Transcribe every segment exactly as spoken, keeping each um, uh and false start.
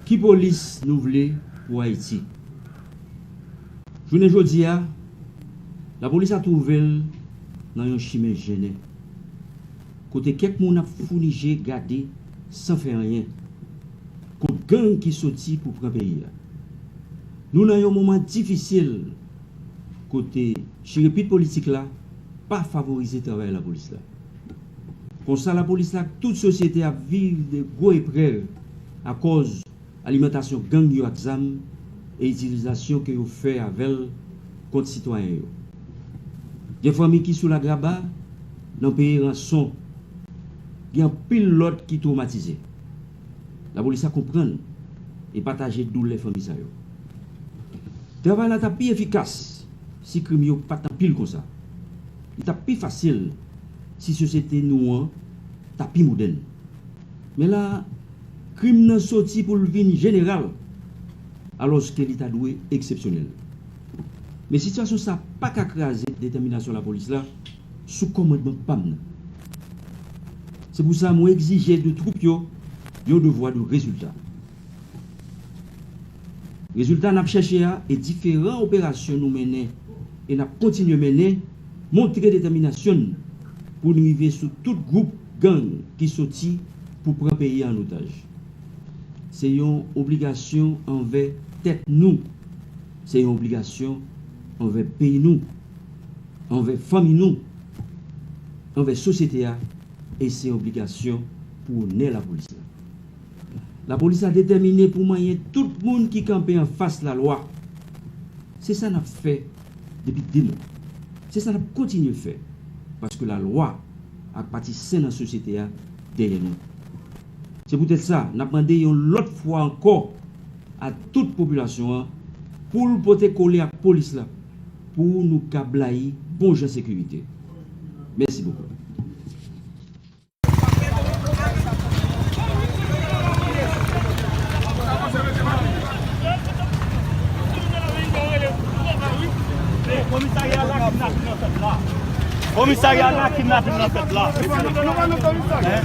Ki polis nou vle pou Ayiti? Jounen jodi a, lapolis la twouve l nan yon chimen jennen, kote kèk moun ap founi je gade san fè anyen kont gang ki soti pou pran peyi a. Nou nan yon moman difisil kote chirepit politik la pa favorize travay lapolis la. Konsa, lapolis la ak tout sosyete ap viv de gwo eprèv akòz alimantasyon gang yo ak zam e itilizasyon ke yo fè avè l kont sitwayen yo. Gen fanmi ki sou lagraba nan peye ranson. Gen anpil lòt ki twomatize. Lapolis la konprann e pataje doulè fanmi sa yo. Travay la t ap pi efikas si krim yo pa t anpil konsa. Li t ap pi fasil si sosyete nou an ta pi modèn. Men la, krim nan soti pou l vin jeneral, alòske li ta dwe eksepsyonèl. Men sitiyasyon sa pa ka kraze detèminasyon lapolis la sou kòmandman pa m nan. Se pou sa mwen egzije de twoup yo yon devwa de rezilta. Rezilta n ap chèche a e diferan operasyon nou mennen e n ap kontinye mennen montre detèminasyon n pou n rive sou tout gwoup gang ki soti pou pran peyi a an otaj. Se yon obligasyon anvè tèt nou. Se yon obligasyon anvè peyi nou, anvè fanmi nou, anvè sosyete a, e se yon obligasyon pou onè lapolis la. Lapolis la detèmine pou manyen tout moun ki kanpe anfas lalwa. Se sa n ap fè depi de mwa. Se sa n ap kontinye fè, paske lalwa ak pati sen nan sosyete a dèyè nou. Se poutèt sa, n ap mande yon lòt fwa ankò a tout popilasyon an pou l pote kole ak polis la, pou nou ka blayi bon jan sekirite. Mèsi bokou. Komisarya la kidnapin nan fèt la. Komisarya la kidnapin nan fèt la. Hein?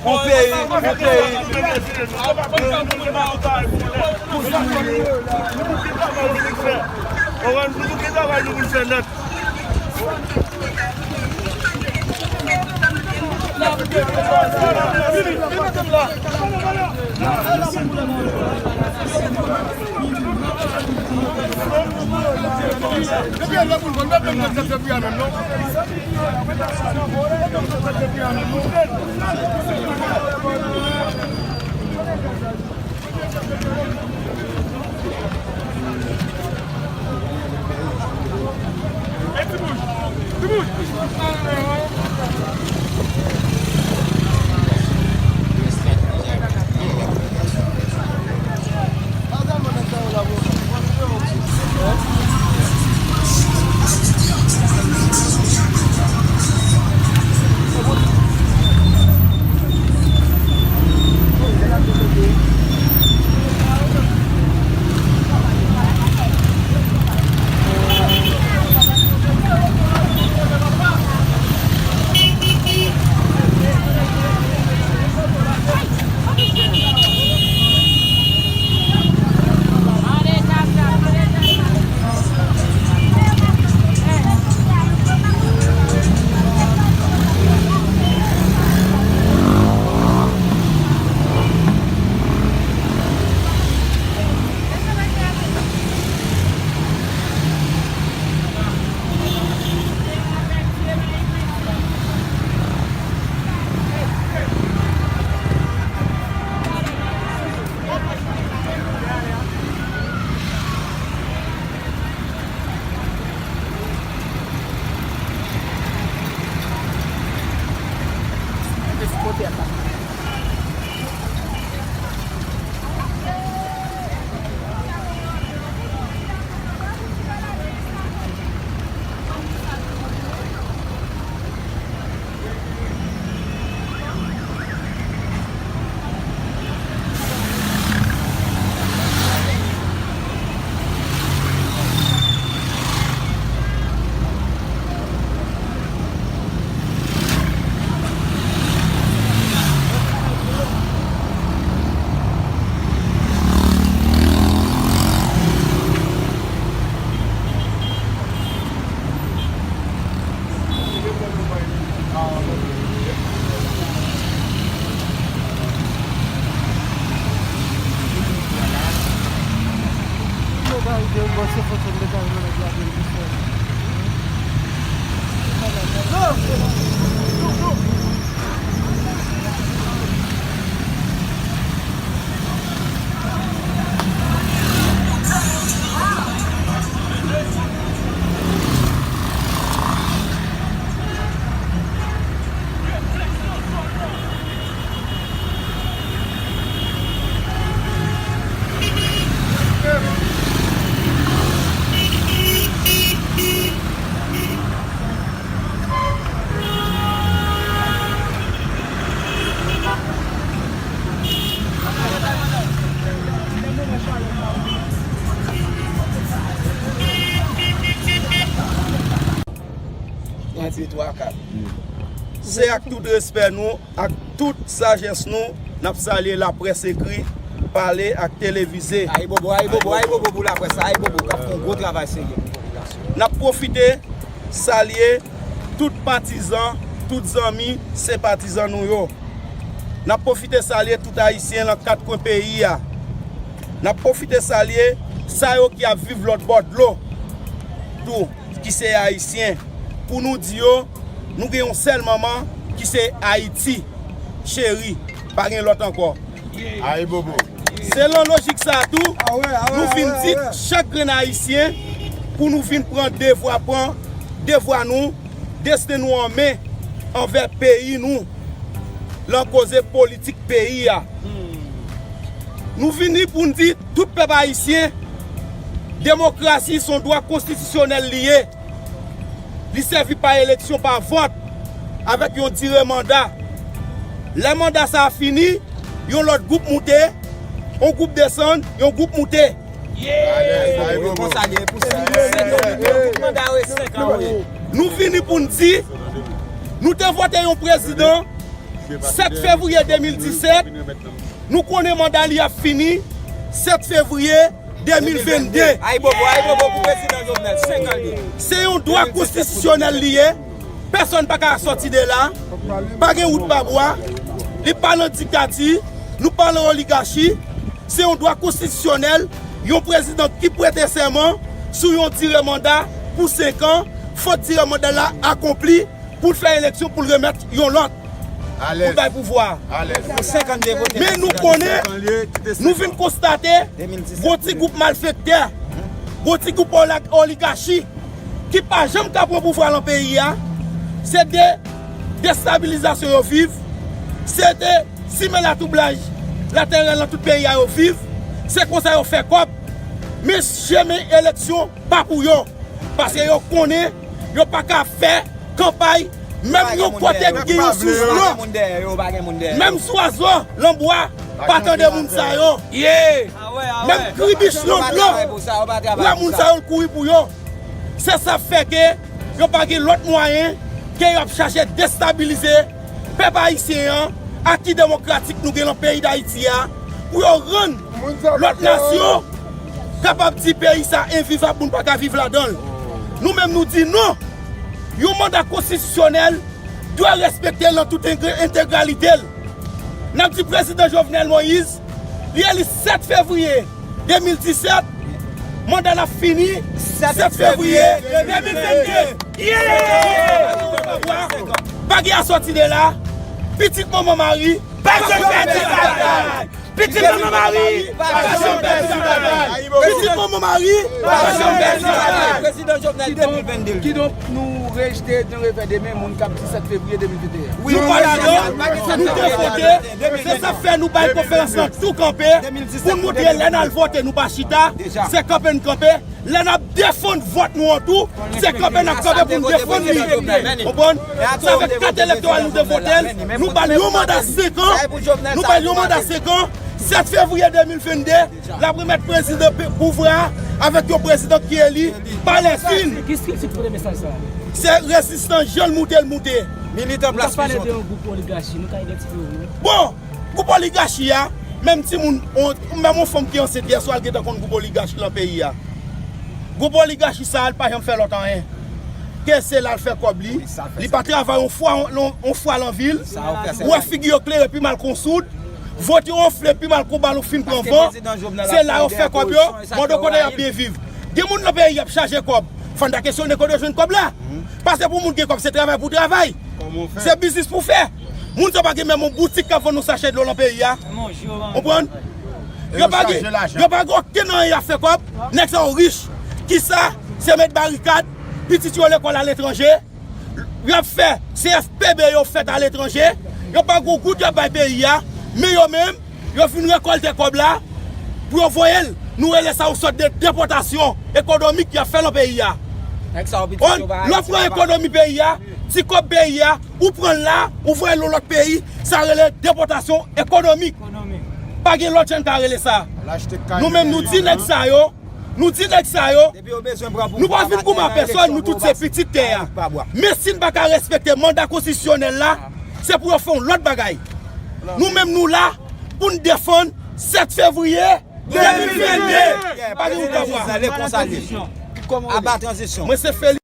On peyi, on peyi. Bon, se foto m te ka jwenn nèg la pou l di fè. Yon, de, twa, kat. Se ak tout respè nou, ak tout sajès nou, n ap salye laprès ekri, pale ak televize. Ayibobo, ayibobo, ayibobo pou laprès la, ayibobo k ap fè yon gwo travay serye pou popilasyon. N ap pwofite salye tout patizan, tout zanmi, senpatizan nou yo. N ap pwofite salye tout Ayisyen nan kat kwen peyi a. N ap pwofite salye sa yo ki ap viv lòt bò dlo tou, ki se Ayisyen, pou nou di yo, nou gen yon sèl manman, ki se Ayiti cheri, pa gen lòt ankò. Ayibobo. Se lan lojik sa a tou, nou vin di chak grenn Ayisyen pou nou vin pran devwa, pran devwa nou, desten nou an men anvè peyi nou, lan koze politik peyi a. Nou vini pou n di tout pèp ayisyen, demokrasi se yon dwa konstitisyonèl li ye. Li sèvi pa eleksyon, pa vòt, avèk yon dire manda. Lè manda sa a fini, yon lòt gwoup moute, yon gwoup desann, yon gwoup moute. Konsa li ye pou senk, senk an, tout manda yo e senk an yo ye. Nou vini pou n di, nou te vote yon prezidan sèt fevriye de mil disèt, nou konnen manda li ap fini sèt fevriye de mil vennde. Ayibobo, ayibobo pou prezidan Jovenel, senk an li ye. Se yon dwa konstitisyonèl li ye. Pèsonn pa ka sòti de la. Pa gen wout pa bwa. Li pa nan diktati. Nou pa nan oligachi. Se yon dwa konstitisyonèl. Yon prezidan ki prete sèman sou yon dire manda pou senk an, fòk dire manda la akonpli pou l fè eleksyon pou l remèt yon lòt pou l bay pouvwa a. Pou senk an de vote. Men nou konnen, nou vin konstate, gon ti gwoup malfektè, gon ti gwoup ola-, oligachi ki pa janm ka pran pouvwa lan peyi a, se de destabilizasyon yo viv, se de simen latwoublaj laterè lan tout peyi a yo viv, se konsa yo fè kòb. Men chemen eleksyon pa pou yo, paske yo konnen yo pa ka fè kanpay, menm yon kote ki gen yon sous dlo, menm zwazo lan bwa pa tande moun sa yo. Menm kribich lan dlo, wè moun sa yo l kouri pou yo. Se sa fè ke yo pa gen lòt mwayen ke y ap chache destabilize pèp ayisyen an, aki demokratik nou gen lan peyi Dayiti a, pou yo rann lòt nasyon kapab di peyi sa envivab, moun pa ka viv ladan l. Nou menm nou di non. Yon manda konstitisyonèl dwe respekte l nan tout entegralite l. N ap di prezidan Jovenel Moïse, li eli sèt fevriye de mil disèt, manda l ap fini sèt fevriye de mil vennde. Pa gen a sòti de la. Pitit manman Mari, pa janm pèdi batay. Pitit manman Mari, pa janm pèdi batay. Pitit manman Mari, pa janm pèdi batay. Prezidan Jovenel de mil vennde. Kidonk, kidonk, nou rejte d'un revers de main moun k ap di sèt fevriye de mil venteyen. Nou pa ladan, nou te vote, se sa k fè nou bay konferans lan tou kanpe, pou n montre lè n al vote nou pa chita, se kanpe n kanpe, lè n ap defann vòt nou an tou, se kanpe n ap kanpe pou n defann li. Konprann? Sa fè kat elektoral nou te vote l, nou ba l yon manda senk an, nou ba l yon manda senk an, sèt fevriye de mil vennde, l ap remèt prezidan pe-, pouvwa a avèk yon prezidan ki eli pa lè fin. Ki strikti ki pote mesaj sa a? Se rezistans jan l moute, l moute. Militan plas Pizon. Nou ka pale de yon gwoup oligachi, nou ka idantifye yo. Bon, gwoup oligachi a, menm timoun, on, menm yon fanm ki ansent yèswa, l gentan konn gwoup oligachi lan peyi a. Gwoup oligachi sa a, l pa janm fè lòt anyen ke se la l fè kòb li. Li pa travay yon fwa, yon, yon fwa lan vi l. Ou wè figi yo klere pi mal kon soud. Vant yo anfle pi mal kon balon fin pran van. Se la yo fè kòb yo. Mande kote y ap byen viv. Gen moun nan peyi y ap chaje kòb. Fò n ta kesyone kote yo jwenn kòb la. Paske pou moun gen kòb, se travay pou travay. Se biznis pou fè. Moun sa pa gen menm yon boutik k ap vann yon sachè dlo nan peyi a. Konprann? Yo pa gen, yo pa gen okenn anyen y ap fè kòb. Nèg sa yo rich. Kisa? Se met barikad. Pitit yo lekòl aletranje. Y ap fè C F P B yo fèt aletranje. Yo pa gen goud y ap bay peyi a. Men yo menm, yo fin rekòlte kòb la pou yo voye l. Nou rele sa yon sòt de depòtasyon ekonomik y ap fè nan peyi a. Lè w pran ekonomi peyi a, ti kòb peyi a, ou pran l la, ou voye l yon lòt peyi, sa rele depòtasyon ekonomik. Pa gen lòt jan n ka rele sa. Nou menm nou di nèg sa yo, nou di nèg sa yo, nou pa vin goumen a pèsòn, nou tout se pitit tè a. Men si n pa ka respekte manda konstitisyonèl la, se pou yo fè yon lòt bagay. Nou menm nou la pou n defann sèt fevriye de mil vennde. Pa gen wout pa bwa. Aba tranzisyon. Mwen se Felix.